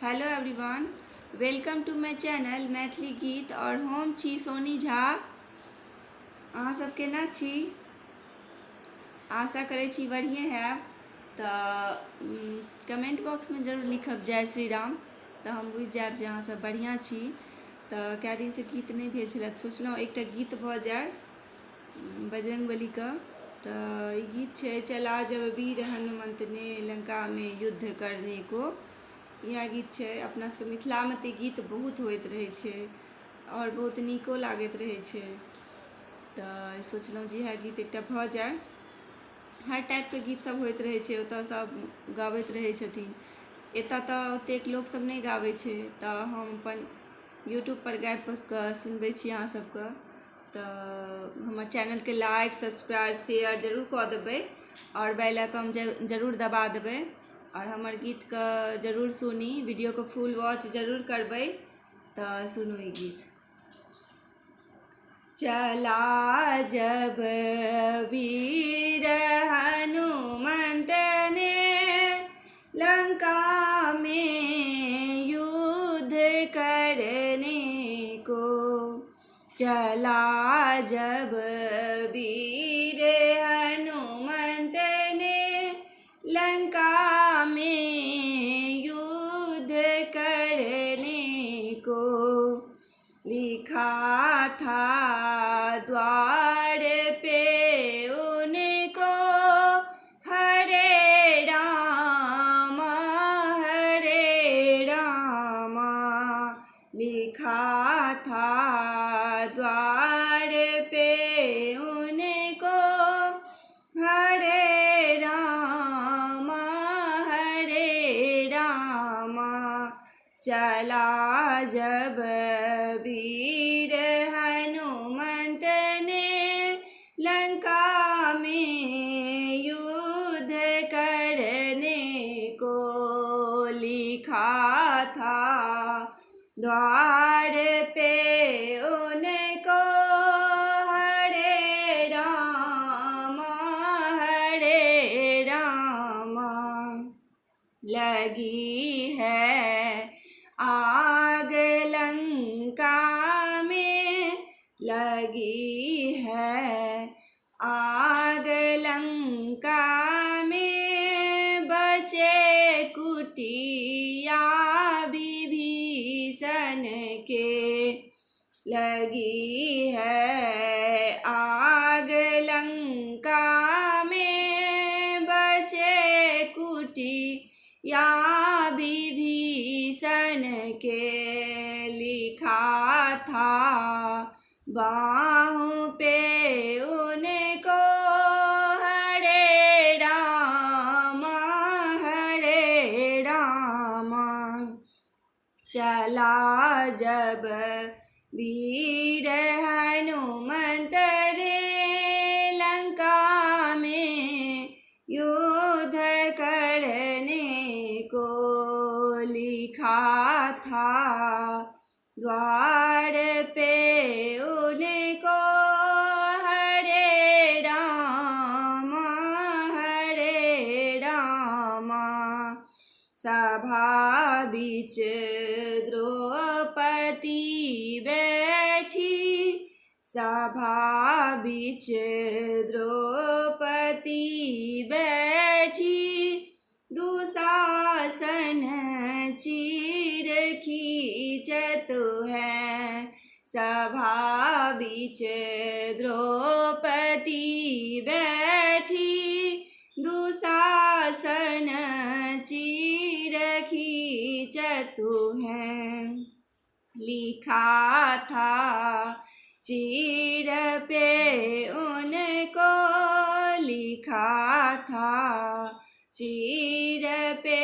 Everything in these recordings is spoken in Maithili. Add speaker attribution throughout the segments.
Speaker 1: Hello everyone, welcome to my channel Maithili गीत। और हम छी सोनी झा। अहाँ सब केना छी? आशा करै छी बढ़िएँ हैब। तऽ कमेंट बॉक्समे जरूर लिखब जय श्री राम, तऽ हम बुझि जायब जे अहाँ सब बढ़िआँ छी। तऽ कए दिनसँ गीत नहि भेल छलै, तऽ सोचलहुँ एकटा गीत भऽ जाय बजरङ्गबलीके। तऽ ई गीत छै, चला जब वीर हनुमंत ने लंका में युद्ध करने को। इएह गीत छै। अपना सबके मिथिलामे तऽ ई गीत बहुत होइत रहै छै आओर बहुत नीको लागैत रहै छै। तऽ सोचलहुँ जे इएह गीत एकटा भऽ जाय। हर टाइपके गीत सब होइत रहै छै, ओतऽ सब गबैत रहै छथिन। एतऽ तऽ ओतेक लोकसब नहि गाबै छै, तऽ हम अपन यूट्यूबपर गाबि कऽ सुनबै छी अहाँ सबके। तऽ हमर चैनलके लाइक, सब्सक्राइब, शेयर जरूर कऽ देबै आओर बेल आइकन जरूर दबा देबै आओर हमर गीतके जरूर सुनी, वीडियोके फुल वॉच जरूर करबै। तऽ सुनू ई गीत। चला जब वीर हनुमंत ने लंका में युद्ध करने को। चला जब वीर हनुमंत ने लंका में युद्ध करने को। लिखा था द्वार पे उनको हरे राम हरे रामा। लिखा था द्वार पे उनको हरे राम हरे रामा। चला जब वीर हनुमंत ने लंका में युद्ध करने को। लिखा था द्वार पे उनको हरे राम हरे रामा। लगी है आग लंका में, लगी है आग लंका में, बचे कुटिया विभीषण के। लगी है आग लंका में, बचे कुटिया विभीषण के। लिखा था बाहों पे उनको हरे राम हरे रामा। चला जब वीर हनुमंत रे लंका में युद्ध करने को। लिखा था द्वार पे उनको हरे राम हरे रामा। सभा बीच द्रौपदी बैठी, सभा बीच द्रौपदी बैठी, दुशासन चीर खींचत है। सभा बीच द्रौपदी बैठी, दुशासन चीर खींचत है। लिखा था चीर पे उनको, लिखा था चीर पे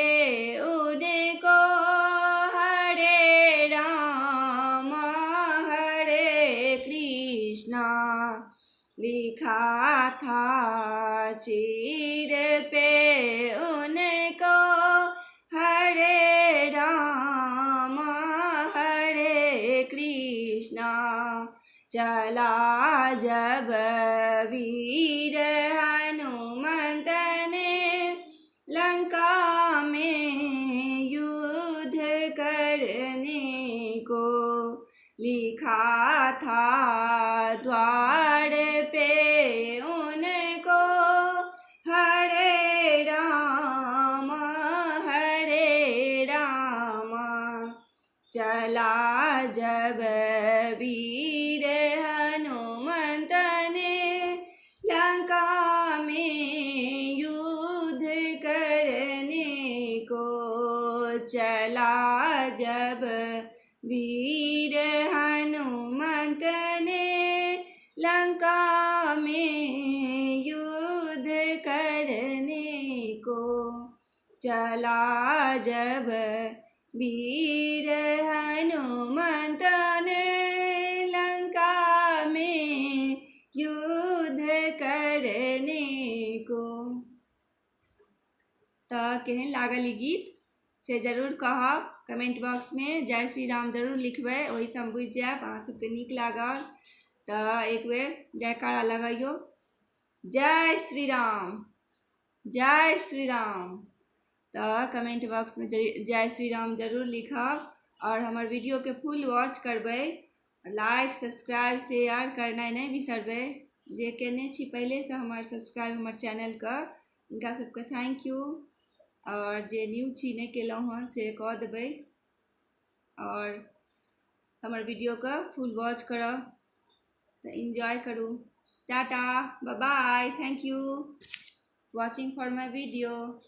Speaker 1: उनको हरे राम हरे कृष्णा। लिखा था चीर पे उनको हरे राम हरे कृष्णा। चला जब वीर हनुमंत ने लंका में युद्ध करने को। लिखा था द्वार पे उनको, हरे राम हरे राम। चला जब वीर हनुमंत ने लंका में युद्ध करने को। चला जब वीर हनुमंत ने लंका में युद्ध करने को। चला जब वीर हनुमंत ने लंका में युद्ध करने को। तऽ केहन लागल ई गीत से जरूर कहब कमेंट बॉक्समे। जय श्री राम जरूर लिखबै, ओहिसँ हम बुझि जायब अहाँ सबके नीक लागल। तऽ एक बेर जयकारा लगैयौ, जय श्री राम जय श्री राम। तऽ कमेंट बॉक्समे जय श्री राम जरूर लिखब आओर हमर वीडियोके फुल वॉच करबै। लाइक सब्सक्राइब शेयर करनाइ नहि बिसरबै। जे केने छी पहिलेसँ हमर सब्सक्राइब हमर चैनलके, हुनका सबके thank U. आओर जे न्यू छी नहि केलहुँ हँ से कऽ देबै आओर हमर वीडियोके फुल वॉच करब। तऽ इन्जॉय करू। Tata, bye, thank you watching for my video.